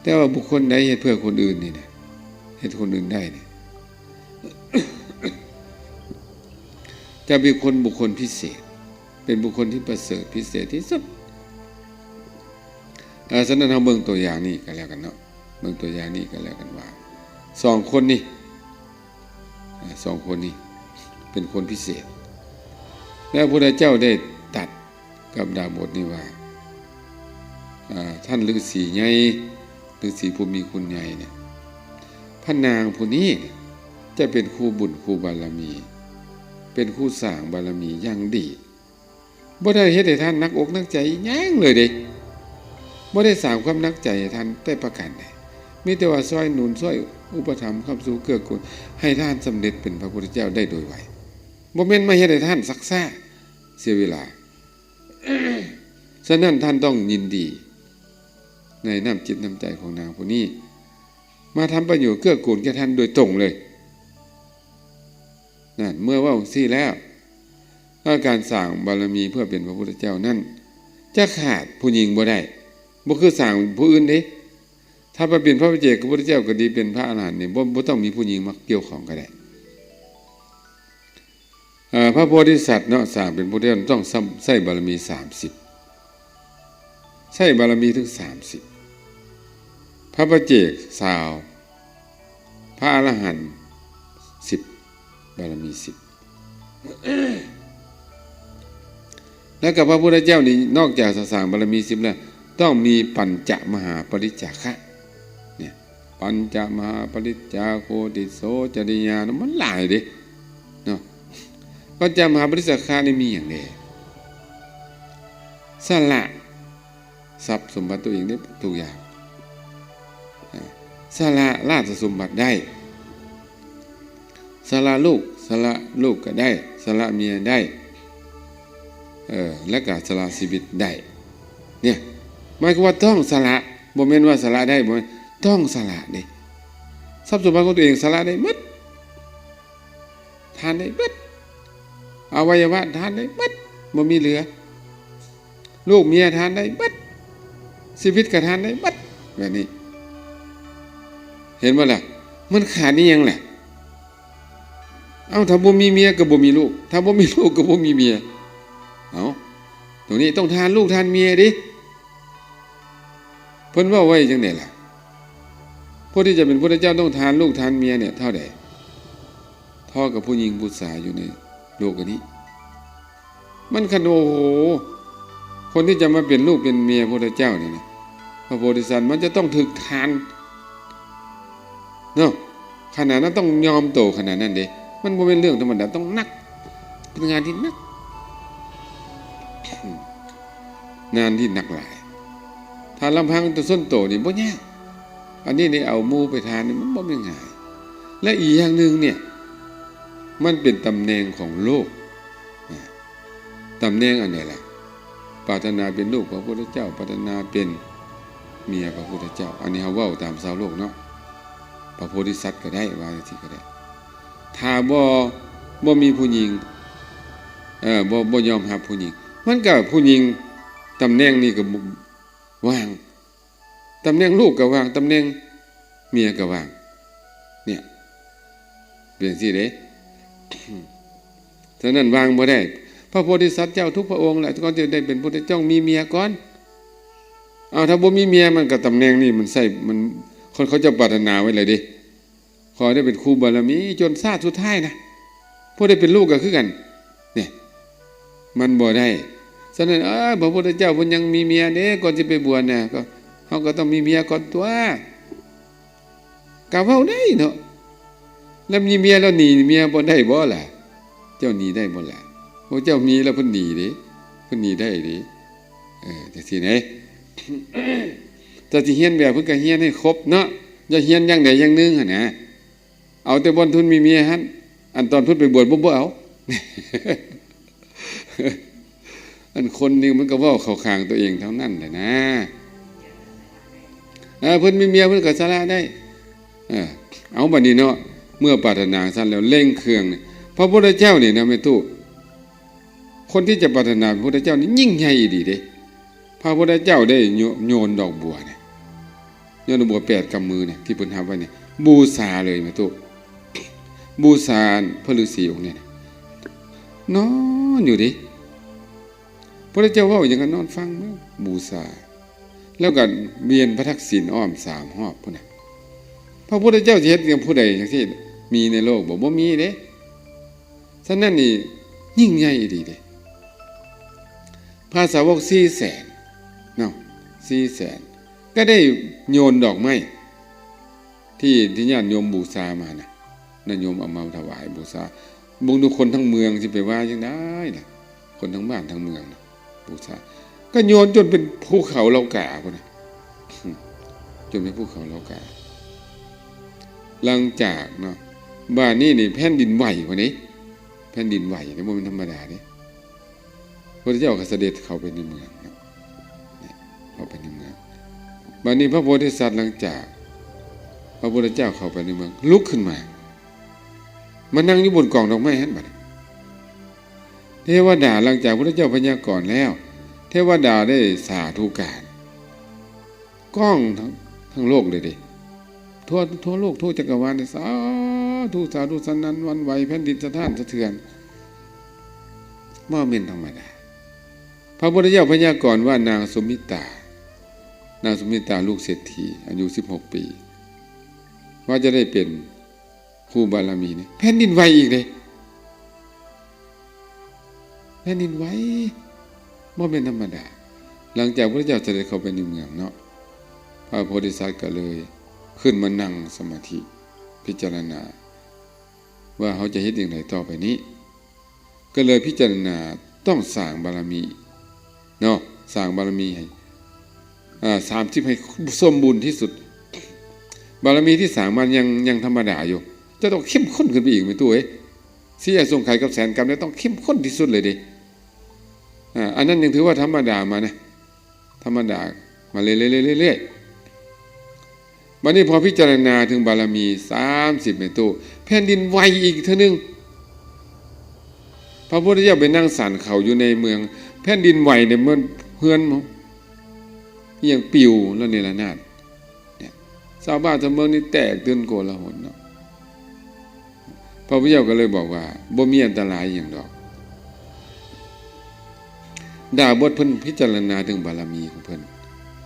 ແຕ່ວ່າບຸກຄົນໃດເຮັດເພື່ອຄົນອື່ນນີ້ນະ ເຮັດຄົນອື່ນໄດ້ນີ້ ຈະເປັນຄົນ ບຸກຄົນພິເສດ ເປັນບຸກຄົນທີ່ປະເສີດພິເສດທີ່ສຸດ. ເອີ ສະນັ້ນເຮົາເບິ່ງຕົວຢ່າງນີ້ກໍແລ້ວກັນເນາະ ເບິ່ງຕົວຢ່າງນີ້ກໍແລ້ວກັນວ່າ ສອງຄົນນີ້ ອາ ສອງຄົນນີ້ເປັນຄົນພິເສດ ແລະ ພະພຸດທະເຈົ້າໄດ້ຕັດກັບດາບົດນີ້ວ່າ ອາ ທ່ານລືສີໃຫຍ່ ລືສີຜູ້ມີຄຸນໃຫຍ່ນີ້ ພະນາງຜູ້ນີ້ຈະເປັນຄູ່ບຸນຄູ່ບາລະມີ ເປັນຄູ່ສ້າງບາລະມີຢ່າງດີ. ບໍ່ໄດ້ເຮັດໃຫ້ທ່ານໜັກອົກໜັກໃຈຫຍັງເລີຍເດ້ ບໍ່ໄດ້ສ້າງຄວາມໜັກໃຈໃຫ້ທ່ານແຕ່ປະການໃດ ມີແຕ່ວ່າຊ່ອຍໜູນ ຊ່ອຍອຸປະຖຳຄ້ຳຊູເກື້ອກູນ ໃຫ້ທ່ານສຳເລັດເປັນພະພຸດທະເຈົ້າໄດ້ໂດຍໄວ ບໍ່ແມ່ນມາເຮັດໃຫ້ທ່ານຊັກຊ້າເສຍເວລາ. ສະນັ້ນທ່ານຕ້ອງຍິນດີໃນນ້ຳຈິດນ້ຳໃຈຂອງນາງຜູ້ນີ້ ມາທຳປະໂຫຍດເກື້ອກູນແກ່ທ່ານໂດຍຕົງເລີຍ. ນັ້ນ ເມື່ອເວົ້າຈັ່ງຊີ້ແລ້ວ ອາ ການສ້າງບາລະມີເພື່ອເປັນພະພຸດທະເຈົ້ານັ້ນ ຈະຂາດຜູ້ຍິງບໍ່ໄດ້ ບໍ່ຄືສ້າງຜູ້ອື່ນເດ້. ຖ້າໄປເປັນພະປະເຈກພະພຸດທະເຈົ້າກໍດີ ເປັນພະອະລະຫັນນີ້ ບໍ່ ບໍ່ຕ້ອງມີຜູ້ຍິງມາກ່ຽວຂ້ອງກໍໄດ້. ເອີ ພະໂພທິສັດເນາະ ສ້າງເປັນພະພຸດທະເຈົ້າຕ້ອງໃຊ້ບາລະມີສາມສິບ ໃຊ້ບາລະມີເຖິງສາມສິບ ພະປະເຈກຊາວ ພະອະລະຫັນສິບ ບາລະມີສິບ ແລ້ວກໍພະພຸດທະເຈົ້ານີ້ ນອກຈາກຈະສ້າງບາລະມີສິບແລ້ວ ຕ້ອງມີປັນຈະມະຫາປະລິດຈາຄະ ເນຍ ປັນຈະມະຫາປະລິດຈາໂຄ ຕິໂສຈະລິຍາ ມັນຫຼາຍເດ້ເນາະ. ປັນຈະມະຫາປະລິດຈາຄະນີ້ມີຫຍັງແດ່? ສະຫຼະ ຊັບສົມບັດຕົວເອງໄດ້ທຸກຢ່າງ ອາ ສະຫຼະລາຊະສົມບັດໄດ້ ສະຫຼະລູກ ສະຫຼະລູກກໍໄດ້ ສະຫຼະເມຍໄດ້ ເອີ ແລະກະສະຫຼະຊີວິດໄດ້ ເນຍ ໝາຍຄວາມວ່າຕ້ອງສະຫຼະ ບໍ່ແມ່ນວ່າສະຫຼະໄດ້ ບໍ່ແມ່ນ ຕ້ອງສະຫຼະເດ້. ຊັບສົມບັດຂອງຕົວເອງສະຫຼະໄດ້ໝົດ ທານໄດ້ເບິດ ອະໄວຍະວະທານໄດ້ເບິດ ບໍ່ມີເຫຼືອ ລູກເມຍທານໄດ້ເບິດ ຊີວິດກໍທານໄດ້ເບິດ ແບບນີ້ ເຫັນບໍ່ລະ? ມັນຂາດອີ່ຫຍັງລະ? ເອົ້າ ຖ້າບໍ່ມີເມຍກໍບໍ່ມີລູກ ຖ້າບໍ່ມີລູກກໍບໍ່ມີເມຍ ເອົ້າ ຕົງນີ້ຕ້ອງທານລູກທານເມຍເດ້. ເພິ່ນເວົ້າໄວ້ຈັ່ງໃດລະ? ຜູ້ທີ່ຈະເປັນພຸດທະເຈົ້າຕ້ອງທານລູກທານເມຍເນຍເທົ່າໃດ? ທໍ່ກັບຜູ້ຍິງຜູ້ຊາຍຢູ່ໃນໂລກອັນນີ້ ມັນຄັນ ໂອ້ໂຫ ຄົນທີ່ຈະມາເປັນລູກເປັນເມຍພຸດທະເຈົ້ານີ້ນະ ພະໂພທິສັດ ມັນຈະຕ້ອງຖືກທານເນາະ ຂະໜາດນັ້ນ ຕ້ອງຍອມໂຕຂະໜາດນັ້ນເດ້. ມັນບໍ່ແມ່ນເລື່ອງທຳມະດາ ຕ້ອງໜັກ ເປັນງານທີ່ໜັກ ງານທີ່ໜັກຫຼາຍ. ຖ້າລຳພັງແຕ່ສ່ວນໂຕນີ້ບໍ່ຍາກ ອັນນີ້ນີ້ເອົາໝູ່ໄປທານນີ້ມັນບໍ່ແມ່ນງ່າຍ. ແລະອີກຢ່າງໜຶ່ງເນຍ ມັນເປັນຕຳແໜ່ງຂອງໂລກນະ. ຕຳແໜ່ງອັນໃດລະ? ປາດຖະໜາເປັນລູກພະພຸດທະເຈົ້າ ປາດຖະໜາເປັນເມຍພະພຸດທະເຈົ້າ. ອັນນີ້ເຮົາເວົ້າຕາມຊາວໂລກເນາະ ພະໂພທິສັດກໍໄດ້ ວ່າຈັ່ງຊີ້ກໍໄດ້. ຖ້າບໍ່ ບໍ່ມີຜູ້ຍິງ ເອີ ບໍ່ ບໍ່ຍອມຮັບຜູ້ຍິງ ມັນກໍຜູ້ຍິງ ຕຳແໜ່ງນີ້ກໍວ່າງ ຕຳແໜ່ງລູກກໍວ່າງ ຕຳແໜ່ງເມຍກໍວ່າງ ເນ່ຍ ເປັນຈັ່ງຊີ້ເດ້. ສະນັ້ນວ່າງບໍ່ໄດ້. ພະໂພທິສັດເຈົ້າທຸກພະອົງແຫຼະ ກ່ອນຈະໄດ້ເປັນພຸດທະເຈົ້າມີເມຍກ່ອນ. ເອົາ ຖ້າບໍ່ມີເມຍ ມັນກໍຕຳແໜ່ງນີ້ມັນໃຊ້ ມັນ ຄົນເຂົາເຈົ້າປາດຖະໜາໄວ້ແລ້ວເດ້. ຂໍໄດ້ເປັນຄູ່ບາລະມີຈົນຊາດສຸດທ້າຍນະ. ຜູ້ໄດ້ເປັນລູກກໍຄືກັນ ນີ້ ມັນບໍ່ໄດ້. ສະນັ້ນ ເອີ ພະພຸດທະເຈົ້າເພິ່ນຍັງມີເມຍເດ້ ກ່ອນຊິໄປບວດນະ ກໍ ເຮົາກໍຕ້ອງມີເມຍກ່ອນຕົວະ. ກໍເວົ້າໄດ້ເນາະ ແລ້ວມີເມຍແລ້ວໜີເມຍບໍ່ໄດ້ບໍ່ລະ? ເຈົ້າໜີໄດ້ບໍ່ລະ? ພວກເຈົ້າມີແລ້ວເພິ່ນໜີເດ້ ເພິ່ນໜີໄດ້ເດ້. ເອີ ຈັ່ງຊີ້ເດ້ ຖ້າຊິຮຽນແບບເພິ່ນກໍຮຽນໃຫ້ຄົບເນາະ ຢ່າຮຽນຢ່າງໃດຢ່າງໜຶ່ງຫັ້ນນະ. ເອົາແຕ່ບ່ອນເພິ່ນມີເມຍຫັ້ນ ອັນຕອນເພິ່ນໄປບວດບໍ່ ບໍ່ເອົາ. ອັນຄົນນີ້ມັນກໍເວົ້າເຂົ້າຂ້າງຕົວເອງທັງນັ້ນແຫຼະນະ. ເອີ ເພິ່ນມີເມຍເພິ່ນກໍສະຫຼະໄດ້. ເອີ ເອົາ ບັດນີ້ເນາະ ເມື່ອປາດຖະໜາຊັ້ນແລ້ວເລັ່ງເຄື່ອງນີ້ ພະພຸດທະເຈົ້ານີ້ນະແມ່ຕູ້ ຄົນທີ່ຈະປາດຖະໜາເປັນພຸດທະເຈົ້ານີ້ຍິ່ງໃຫຍ່ອີ່ຫຼີເດ້. ພະພຸດທະເຈົ້າໄດ້ໂຍ ໂຍນດອກບົວນີ້ ໂຍນດອກບົວແປດກຳມືນີ້ ທີ່ເພິ່ນຮັບໄວ້ນີ້ ບູຊາເລີຍແມ່ຕູ້ ບູຊາພະລືສີອົງນີ້ນະ ນອນຢູ່ເດ້. ພະພຸດທະເຈົ້າເວົ້າຫຍັງກໍນອນຟັງເບິ່ງ ບູຊາ ແລ້ວກໍວຽນພະທັກສິນອ້ອມສາມຮອບພຸ້ນນະ. ພະພຸດທະເຈົ້າຊິເຮັດຫຍັງຜູ້ໃດຈັ່ງຊີ້ ມີໃນໂລກບໍ່? ບໍ່ມີເດ້. ສະນັ້ນນີ້ຍິ່ງໃຫຍ່ອີ່ຫຼີເດ້. ພະສາວົກສີ່ແສນເນາະ ສີ່ແສນ ກໍໄດ້ໂຍນດອກໄມ້ ທີ່ ທີ່ຍາດໂຍມບູຊາມານະ ນະໂຍມເອົາມາຖວາຍບູຊາ. ເບິ່ງດູຄົນທັງເມືອງຊິໄປວ່າຈັ່ງໃດລະ ຄົນທັງບ້ານທັງເມືອງນະ ບູຊາ ກໍໂຍນຈົນເປັນພູເຂົາເຫຼົ່າກາພຸ້ນນະ ຈົນເປັນພູເຂົາເຫຼົ່າກາ. ຫຼັງຈາກເນາະ ບາດນີ້ນີ້ແຜ່ນດິນໄຫວພຸ້ນເດ້ ແຜ່ນດິນໄຫວນີ້ບໍ່ແມ່ນທຳມະດາເດ້. ພະພຸດທະເຈົ້າກໍສະເດັດເຂົ້າໄປໃນເມືອງເນາະ ເຂົ້າໄປໃນເມືອງ. ບາດນີ້ພະໂພທິສັດ ຫຼັງຈາກພະພຸດທະເຈົ້າເຂົ້າໄປໃນເມືອງ ລຸກຂຶ້ນມາ ມານັ່ງຢູ່ບົນກອງດອກໄມ້ຫັ້ນ. ບາດນີ້ເທວະດາ ຫຼັງຈາກພະພຸດທະເຈົ້າພະຍາກອນແລ້ວ ເທວະດາໄດ້ສາທຸການ ກ້ອງທັງ ທັງໂລກເລີຍເດ້ ທົ່ວ ທົ່ວໂລກ ທົ່ວຈັກກະວານເດ້ ສາທຸ ສາທຸ ສະໜັ່ນຫວັ່ນໄຫວ ແຜ່ນດິນສະທ້ານສະເທືອນ ບໍ່ແມ່ນທຳມະດາ. ພະພຸດທະເຈົ້າພະຍາກອນວ່ານາງສຸມິຕາ ນາງສຸມິຕາລູກເສດຖີ ອາຍຸສິບຫົກປີ ວ່າຈະໄດ້ເປັນ ຄູບາລະມີນີ້ ແຜ່ນດິນໄຫວອີກເດ້ ແຜ່ນດິນໄຫວ ບໍ່ແມ່ນທຳມະດາ. ຫຼັງຈາກພະພຸດທະເຈົ້າສະເດັດເຂົ້າໄປໃນເມືອງເນາະ ພະໂພທິສັດກໍເລີຍຂຶ້ນມານັ່ງສະມາທິ ພິຈາລະນາວ່າເຮົາຈະເຮັດຢ່າງໃດຕໍ່ໄປນີ້ ກໍເລີຍພິຈາລະນາຕ້ອງສ້າງບາລະມີເນາະ ສ້າງບາລະມີໃຫ້ ເອີ ສາມສິບ ໃຫ້ສົມບູນທີ່ສຸດ. ບາລະມີທີ່ສ້າງມາຍັງ ຍັງທຳມະດາຢູ່ ຈະຕ້ອງເຂັ້ມຂຸ້ນຂຶ້ນໄປອີກ ແມ່ຕູ້ເອີຍ. ສີ່ອະສົງໄຂກັບແສນກັບນີ້ຕ້ອງເຂັ້ມຂຸ້ນທີ່ສຸດເລີຍເດ້. ອາ ອັນນັ້ນຍັງຖືວ່າທຳມະດາມານະ ທຳມະດາມາເລື້ອຍໆ ເລື້ອຍໆ. ບັດນີ້ພໍພິຈາລະນາເຖິງບາລະມີສາມສິບ ແມ່ຕູ້ ແຜ່ນດິນໄຫວອີກເທື່ອໜຶ່ງ. ພະພຸດທະເຈົ້າໄປນັ່ງສັນເຂົ້າຢູ່ໃນເມືອງ ແຜ່ນດິນໄຫວໃນເມືອງ ເຮືອນອີ່ຫຍັງປິວລະເນລະນາດ. ຊາວບ້ານຊາວເມືອງນີ້ແຕກຕື່ນໂກລາຫົນເນາະ. ພະພຸດທະເຈົ້າກໍເລີຍບອກວ່າ ບໍ່ມີອັນຕະລາຍຫຍັງດອກ. ດາບົດເພິ່ນພິຈາລະນາເຖິງບາລະມີຂອງເພິ່ນ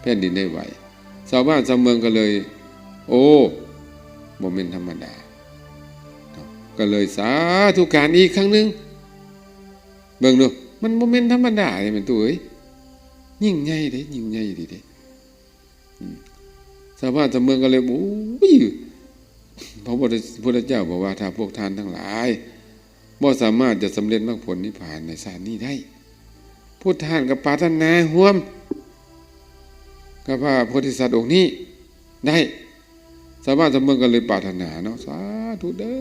ແຜ່ນດິນໄດ້ໄຫວ. ຊາວບ້ານຊາວເມືອງກໍເລີຍ ໂອ້ ບໍ່ແມ່ນທຳມະດາເນາະ ກໍເລີຍສາທຸການອີກຄັ້ງໜຶ່ງ. ເບິ່ງດູ ມັນບໍ່ແມ່ນທຳມະດາເດ້ ແມ່ຕູ້ເອີຍ. ຍິ່ງໃຫຍ່ເດ້ ຍິ່ງໃຫຍ່ດີເດ້. ອືມ ຊາວບ້ານຊາວເມືອງກໍເລີຍ ໂອ້ຍ ພະພຸດທະ ພຸດທະເຈົ້າບອກວ່າ ຖ້າພວກທ່ານທັງຫຼາຍບໍ່ສາມາດຈະສຳເລັດມັກຜົນນິບພານໃນຊາດນີ້ໄດ້ ພວກທ່ານກໍປາດຖະໜາຮ່ວມກັບພະໂພທິສັດອົງນີ້ໄດ້. ຊາວບ້ານຊາວເມືອງກໍເລີຍປາດຖະໜາເນາະ ສາທຸເດີ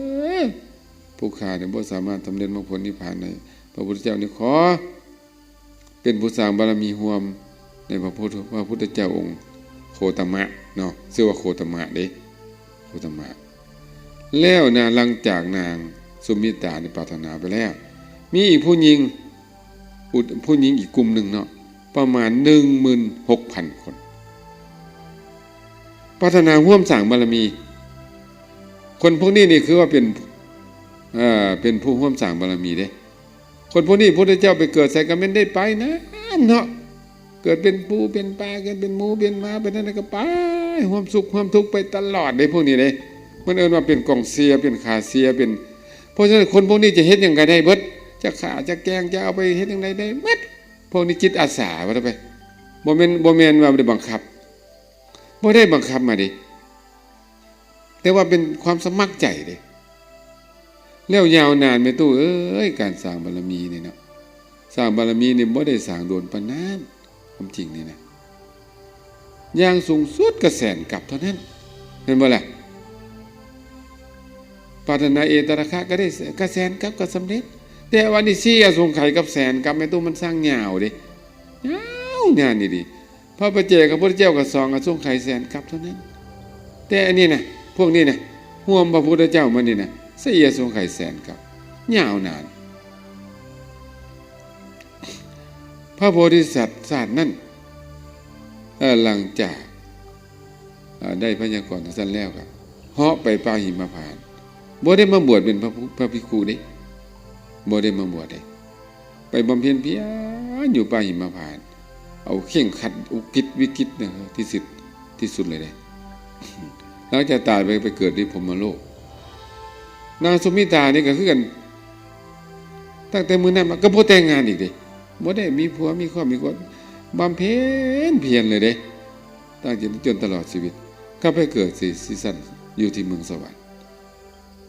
ຜູ້ຂ້ານີ້ບໍ່ສາມາດສຳເລັດມັກຜົນນິບພານໃນ ພະພຸດທະເຈົ້ານີ້ ຂໍ ເປັນຜູ້ສ້າງບາລະມີຮ່ວມໃນພະພຸດ ພະພຸດທະເຈົ້າອົງໂຄຕະມະເນາະ ຊື່ວ່າໂຄຕະມະເດ້ ໂຄຕະມະ. ແລ້ວນະ ຫຼັງຈາກນາງສຸມິຕາໄດ້ປາດຖະໜາໄປແລ້ວ ມີອີກຜູ້ຍິງ ຜູ້ ຜູ້ຍິງອີກກຸ່ມໜຶ່ງເນາະ ປະມານໜຶ່ງໝື່ນຫົກພັນຄົນ ປາດຖະໜາຮ່ວມສ້າງບາລະມີ. ຄົນພວກນີ້ນີ້ຄືວ່າເປັນ ເອີ ເປັນຜູ້ຮ່ວມສ້າງບາລະມີເດ້. ຄົນພວກນີ້ ພະພຸດທະເຈົ້າໄປເກີດໃສກໍແມ່ນໄດ້ໄປນັ້ນເນາະ, ເກີດເປັນປູເປັນປາ ເກີດເປັນໝູເປັນໝາ ໄປທາງໃດກໍໄປ ຮ່ວມສຸກຮ່ວມທຸກໄປຕະຫຼອດເດ້ ພວກນີ້ເດ້. ມັນເອີ້ນວ່າເປັນກອງເຊຍ ເປັນຂາເຊຍ ເປັນ ເພາະສະນັ້ນຄົນພວກນີ້ຈະເຮັດຫຍັງກໍໄດ້ເບິດ, ຈະຂ້າຈະແກງ ຈະເອົາໄປເຮັດຫຍັງໃດໄດ້ເບິດ. ພວກນີ້ຈິດອາສາ ວ່າໄປ ບໍ່ແມ່ນ ບໍ່ແມ່ນວ່າໄດ້ບັງຄັບ ບໍ່ໄດ້ບັງຄັບມາເດ້ ແຕ່ວ່າເປັນຄວາມສະໝັກໃຈເດ້. ແລ້ວຍາວນານ ແມ່ຕູ້ເອີຍ ການສ້າງບາລະມີນີ້ເນາະ, ສ້າງບາລະມີນີ້ບໍ່ໄດ້ສ້າງໂດນປານນັ້ນ. ຄວາມຈິງນີ້ນະ ຢ່າງສູງສຸດກໍແສນກັບເທົ່ານັ້ນ ແມ່ນບໍ່ລະ? ປາດຖະໜາເອຕະລະຄະກໍໄດ້ ກໍແສນກັບກໍສຳເລັດ. ແຕ່ວ່ານີ້ ສີ່ອະສົງໄຂກັບແສນກັບ ແມ່ຕູ້ ມັນຊ່າງຍາວເດ້ ຍາວນານອີ່ຫຼີ. ພະປັດເຈກຂອງພະພຸດທະເຈົ້າກໍສອງອະສົງໄຂແສນກັບເທົ່ານັ້ນ. ແຕ່ອັນນີ້ນະ ພວກນີ້ນະ ຮ່ວມພະພຸດທະເຈົ້າມານີ້ນະ ສີ່ອະສົງໄຂແສນກັບ ຍາວນານ. ພະໂພທິສັດຊາດນັ້ນ ເອີ ຫຼັງຈາກ ເອີ ໄດ້ໄພຍາກອນຈັ່ງຊັ້ນແລ້ວກໍເຫາະໄປປ່າຫິມະພານ, ບໍ່ໄດ້ມາບວດເປັນພະ ພະພິກຂຸເດ້ ບໍ່ໄດ້ມາບວດເດ້. ໄປບຳເພັນພຽນຢູ່ປ່າຫິມະພານ ເອົາເຄັ່ງຄັດ ອຸກິດວິກິດນະ ທີ່ສຸດ ທີ່ສຸດເລີຍເດ້. ຫຼັງຈາກຕາຍໄປ ໄປເກີດໃນພົມມະໂລກ. ນາງສຸມິຕານີ້ກໍຄືກັນ, ຕັ້ງແຕ່ມື້ນັ້ນມາກໍບໍ່ແຕ່ງງານອີກເດ້, ບໍ່ໄດ້ມີຜົວມີຄອບມີຄົວ, ບຳເພັນພຽນເລີຍເດ້ ຕັ້ງແຕ່ຈົນຕະຫຼອດຊີວິດ, ກໍໄປເກີດທີ່ ທີ່ຊັ້ນ ຢູ່ທີ່ເມືອງສະຫວັນ.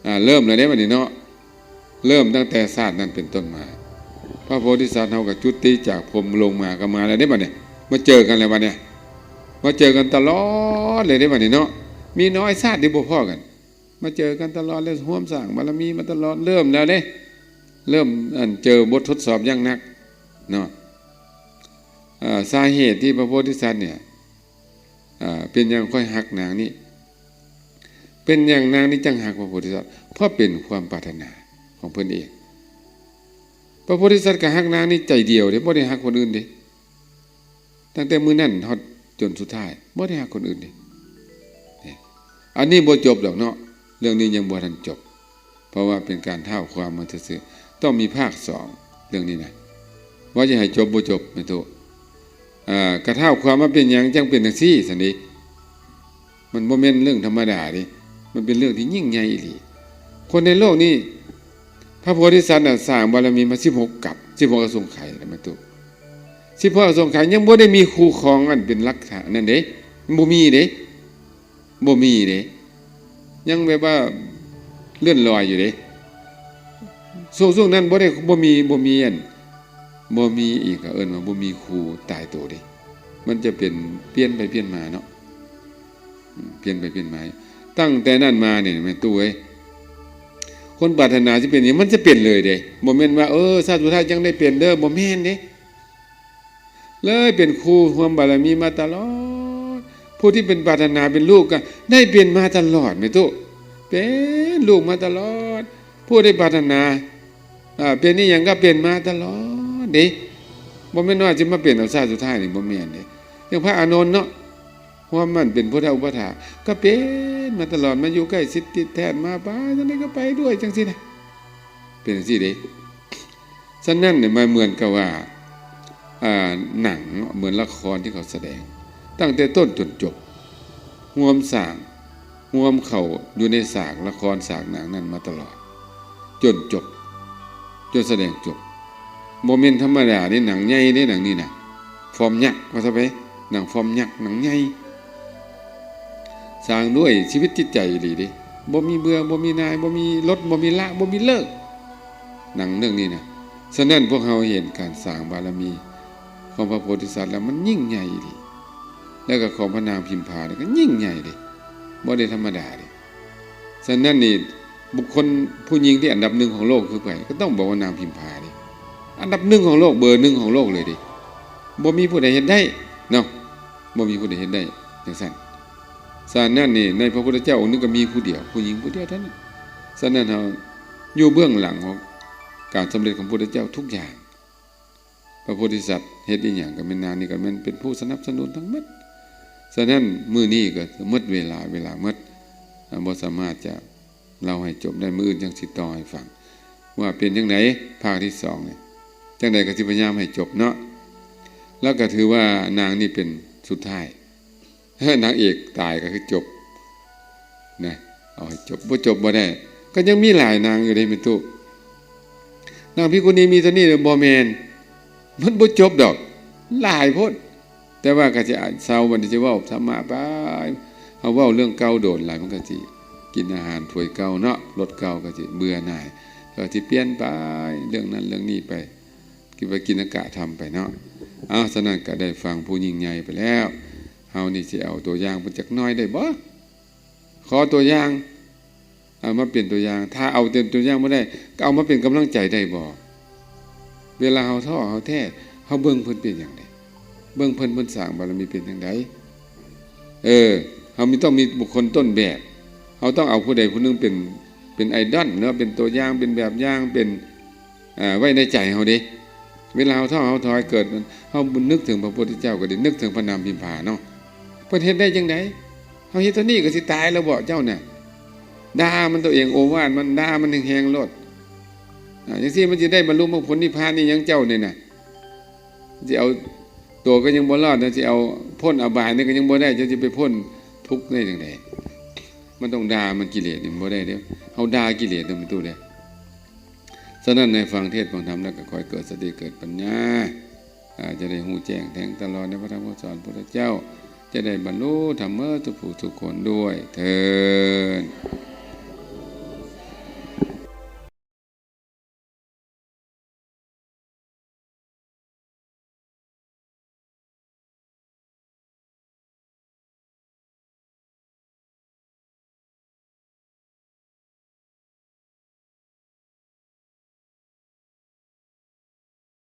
ອ່າ ເລີ່ມແລ້ວເດ້ບັດນີ້ເນາະ, ເລີ່ມຕັ້ງແຕ່ຊາດນັ້ນເປັນຕົ້ນມາ ພະໂພທິສັດເຮົາກໍຈຸຕິຈາກພົມລົງມາ ກໍມາແລ້ວເດ້ບັດນີ້, ມາເຈີກັນແລ້ວບັດນີ້, ມາເຈີກັນຕະຫຼອດເລີຍເດ້ບັດນີ້ເນາະ. ມີນ້ອຍຊາດທີ່ບໍ່ພໍ້ກັນ ມາເຈີກັນຕະຫຼອດເລີຍ, ຮ່ວມສ້າງບາລະມີມາຕະຫຼອດ, ເລີ່ມແລ້ວເດ້, ເລີ່ມ ອັນ ເຈີບົດທົດສອບຢ່າງໜັກເນາະ. ເອີ ສາເຫດທີ່ພະໂພທິສັດເນຍ ອ່າ ເປັນຫຍັງຂ້ອຍຮັກນາງນີ້? ເປັນຫຍັງນາງນີ້ຈັ່ງຮັກພະໂພທິສັດ? ເພາະເປັນຄວາມປາດຖະໜາຂອງເພິ່ນເອງ. ພະໂພທິສັດກໍຮັກນາງນີ້ໃຈດຽວເດ້, ບໍ່ໄດ້ຮັກຄົນອື່ນເດ້. ຕັ້ງແຕ່ມື້ນັ້ນຮອດຈົນສຸດທ້າຍ ບໍ່ໄດ້ຮັກຄົນອື່ນເດ້. ນີ້ ອັນນີ້ບໍ່ຈົບດອກເນາະ, ເລື່ອງນີ້ຍັງບໍ່ທັນຈົບ. ເພາະວ່າເປັນການທ້າວຄວາມມາຊື່ໆ, ຕ້ອງມີພາກສອງເລື່ອງນີ້ນະ, ວ່າຈະໃຫ້ຈົບບໍ່ຈົບແມ່ນໂຕ. ອ່າ ກະທ້າວຄວາມວ່າເປັນຫຍັງຈັ່ງເປັນຈັ່ງຊີ້ຊັ້ນເດ. ມັນບໍ່ແມ່ນເລື່ອງທຳມະດາເດ, ມັນເປັນເລື່ອງທີ່ຍິ່ງໃຫຍ່ອີ່ຫຼີ. ຄົນໃນໂລກນີ້ ພະໂພທິສັດນະ ສ້າງບາລະມີມາສິບຫົກກັບ ສິບຫົກອະສົງໄຂນະ ແມ່ນໂຕ. ສິບຫົກອະສົງໄຂຍັງບໍ່ໄດ້ມີຄູ່ຄອງອັນເປັນຫຼັກຖານນັ້ນເດ, ບໍ່ມີເດ. ບໍ່ມີເດ້, ຍັງແບບວ່າເລື່ອນລອຍຢູ່ເດ້. ຊ່ວງ ຊ່ວງນັ້ນບໍ່ໄດ້ ບໍ່ມີ ບໍ່ມີອັນ ບໍ່ມີອີ່ຫຍັງ ເອີ້ນວ່າບໍ່ມີຄູ່ຕາຍໂຕເດ້. ມັນຈະເປັນປ່ຽນໄປປ່ຽນມາເນາະ, ປ່ຽນໄປປ່ຽນມາ. ຕັ້ງແຕ່ນັ້ນມານີ້ແມ່ນຕູ້ເອີຍ, ຄົນປາດຖະໜາຊິເປັນຫຍັງ ມັນຈະເປັນເລີຍເດ້. ບໍ່ແມ່ນວ່າ ເອີ ຊາດສຸດທ້າຍຈັ່ງໄດ້ເປັນເດີ, ບໍ່ແມ່ນເດ້. ເລີຍເປັນຄູ່ຮ່ວມບາລະມີມາຕະຫຼອດ. ຜູ້ທີ່ເປັນປາດຖະໜາເປັນລູກກໍໄດ້ເປັນມາຕະຫຼອດແມ່ຕູ້, ເປັນລູກມາຕະຫຼອດ. ຜູ້ທີ່ປາດຖະໜາ ເປັນອີ່ຫຍັງກໍເປັນມາຕະຫຼອດເດ້. ບໍ່ແມ່ນວ່າຊິມາເປັນເອົາຊາດສຸດທ້າຍນີ້, ບໍ່ແມ່ນເດ້. ຢ່າງພະອານົນເນາະ, ຮ່ວມມັນເປັນພຸດທະອຸປະຖາກ ກໍເປັນມາຕະຫຼອດ, ມາຢູ່ໃກ້ຊິດຕິດແທນ, ມາໄປທາງໃດກໍໄປດ້ວຍ ຈັ່ງຊີ້ນະ, ເປັນຈັ່ງຊີ້ເດ້. ສະນັ້ນນີ້ມັນເໝືອນກັບວ່າ ອ່າ ໜັງເນາະ, ເໝືອນລະຄອນທີ່ເຂົາສະແດງ ຕັ້ງແຕ່ຕົ້ນຈົນຈົບ, ຮ່ວມສ້າງ ຮ່ວມເຂົ້າຢູ່ໃນສາກລະຄອນສາກໜັງນັ້ນມາຕະຫຼອດ ຈົນຈົບ, ຈົນສະແດງຈົບ. ບໍ່ແມ່ນທຳມະດາເດ້, ໜັງໃຫຍ່ເດ້, ໜັງນີ້ນະ ຟອມຍັກ ວ່າຊະໄປ, ໜັງຟອມຍັກ ໜັງໃຫຍ່. ສ້າງດ້ວຍຊີວິດຈິດໃຈອີ່ຫຼີເດ້, ບໍ່ມີເບື່ອ ບໍ່ມີໜ່າຍ ບໍ່ມີລົດ ບໍ່ມີລະ ບໍ່ມີເລີກ ໜັງເລື່ອງນີ້ນະ. ສະນັ້ນພວກເຮົາເຫັນການສ້າງບາລະມີຂອງພະໂພທິສັດແລ້ວ ມັນຍິ່ງໃຫຍ່ອີ່ຫຼີ, ແລ້ວກໍຂອງພະນາງພິມພານີ້ກໍຍິ່ງໃຫຍ່ເດ້, ບໍ່ໄດ້ທຳມະດາເດ້. ສະນັ້ນນີ້ ບຸກຄົນຜູ້ຍິງທີ່ອັນດັບໜຶ່ງຂອງໂລກຄືໃຜ? ກໍຕ້ອງບອກວ່ານາງພິມພາເດ້, ອັນດັບໜຶ່ງຂອງໂລກ, ເບີໜຶ່ງຂອງໂລກເລີຍເດ້. ບໍ່ມີຜູ້ໃດເຮັດໄດ້ເນາະ, ບໍ່ມີຜູ້ໃດເຮັດໄດ້ຈັ່ງຊັ້ນ. ສະນັ້ນນີ້ ໃນພະພຸດທະເຈົ້າອົງໜຶ່ງກໍມີຜູ້ດຽວ, ຜູ້ຍິງຜູ້ດຽວເທົ່ານັ້ນ. ສະນັ້ນເຮົາຢູ່ເບື້ອງຫຼັງຂອງການສຳເລັດຂອງພະພຸດທະເຈົ້າທຸກຢ່າງ. ພະໂພທິສັດເຮັດອີ່ຫຍັງ ກໍແມ່ນນາງນີ້ກໍແມ່ນເປັນຜູ້ສະໜັບສະໜູນທັງໝົດ. ສະນັ້ນ ມື້ນີ້ກໍໝົດເວລາ ເວລາໝົດ ບໍ່ສາມາດຈະເລົ່າໃຫ້ຈົບໄດ້. ມື້ອື່ນຈັ່ງຊິຕໍ່ໃຫ້ຟັງ ວ່າເປັນຈັ່ງໃດ ພາກທີສອງນີ້. ຈັ່ງໃດກໍຊິພະຍາຍາມໃຫ້ຈົບເນາະ. ແລ້ວກໍຖືວ່ານາງນີ້ເປັນສຸດທ້າຍ ນາງເອກຕາຍກໍຄືຈົບນະ. ເອົາໃຫ້ຈົບ ບໍ່ຈົບບໍ່ໄດ້ ກໍຍັງມີຫຼາຍນາງຢູ່ເດ້ແມ່ຕູ້. ນາງພິກຂຸນີມີເທົ່ານີ້ເດີ ບໍ່ແມ່ນ ມັນບໍ່ຈົບດອກ ຫຼາຍໂພດ. ແຕ່ວ່າກໍຈະເຊົາ ບັດນີ້ຈະເວົ້າທຳມະໄປ ເຮົາເວົ້າເລື່ອງເກົ່າໂດນຫຼາຍ ມັນກໍຊິກິນອາຫານຖ້ວຍເກົ່າເນາະ ລົດເກົ່າ ກໍຊິເບື່ອໜ່າຍ ກໍຊິປ່ຽນໄປເລື່ອງນັ້ນເລື່ອງນີ້ໄປ ກິນໄປກິນອາກະທຳໄປເນາະ. ເອົາ ສະນັ້ນກໍໄດ້ຟັງຜູ້ຍິ່ງໃຫຍ່ໄປແລ້ວ ເຮົານີ້ຊິເອົາຕົວຢ່າງເພິ່ນຈັກໜ້ອຍໄດ້ບໍ່? ຂໍຕົວຢ່າງ ເອົາມາເປັນຕົວຢ່າງ. ຖ້າເອົາເປັນຕົວຢ່າງບໍ່ໄດ້ ກໍເອົາມາເປັນກຳລັງໃຈໄດ້ບໍ່? ເວລາເຮົາທໍ້ເຮົາແທ້ ເຮົາເບິ່ງເພິ່ນເປັນຫຍັງເດ້? ເບິ່ງເພິ່ນ ເພິ່ນສ້າງບາລະມີເປັນຈັ່ງໃດ? ເອີ ເຮົາມີ ຕ້ອງມີບຸກຄົນຕົ້ນແບບ ເຮົາຕ້ອງເອົາຜູ້ໃດຜູ້ໜຶ່ງເປັນ ເປັນໄອດອນເນາະ ເປັນຕົວຢ່າງ ເປັນແບບຢ່າງ ເປັນ ເອີ ໄວ້ໃນໃຈເຮົາເດ້. ເວລາເຮົາທ້ອເຮົາຖອຍເກີດ ເຮົານຶກເຖິງພະພຸດທະເຈົ້າກໍດີ ນຶກເຖິງພະນາງພິມພາເນາະ ເພິ່ນເຮັດໄດ້ຈັ່ງໃດ? ເຮົາເຮັດເທົ່ານີ້ກໍຊິຕາຍແລ້ວບໍ່ເຈົ້ານະ? ດ່າມັນໂຕເອງ ໂອວາດມັນ ດ່າມັນແຮງໆໂລດ. ອາ ຈັ່ງຊີ້ມັນຊິໄດ້ບັນລຸມັກຜົນນິບພານອີ່ຫຍັງເຈົ້ານີ້ນະ? ຊິເອົາໂຕກໍຍັງບໍ່ລອດນະ ຊິເອົາພົ້ນອະບາຍນີ້ກໍຍັງບໍ່ໄດ້ ເຈົ້າຊິໄປພົ້ນທຸກໄດ້ຈັ່ງໃດ? ມັນຕ້ອງດ່າມັນ ກິເລດນີ້ມັນບໍ່ໄດ້ເດ້ ເຮົາດ່າກິເລດນຳ ແມ່ຕູ້ເດ້. ສະນັ້ນໃນຟັງເທດຟັງທຳແລ້ວກໍຄ່ອຍເກີດສະຕິເກີດປັນຍາ ອາ ຈະໄດ້ຮູ້ແຈ້ງແທງຕະຫຼອດໃນພະທຳຄຳສອນພະພຸດທະເຈົ້າ ຈະໄດ້ບັນລຸທຳເໝີດທຸກຜູ້ທຸກຄົນດ້ວຍເທີ້ນ.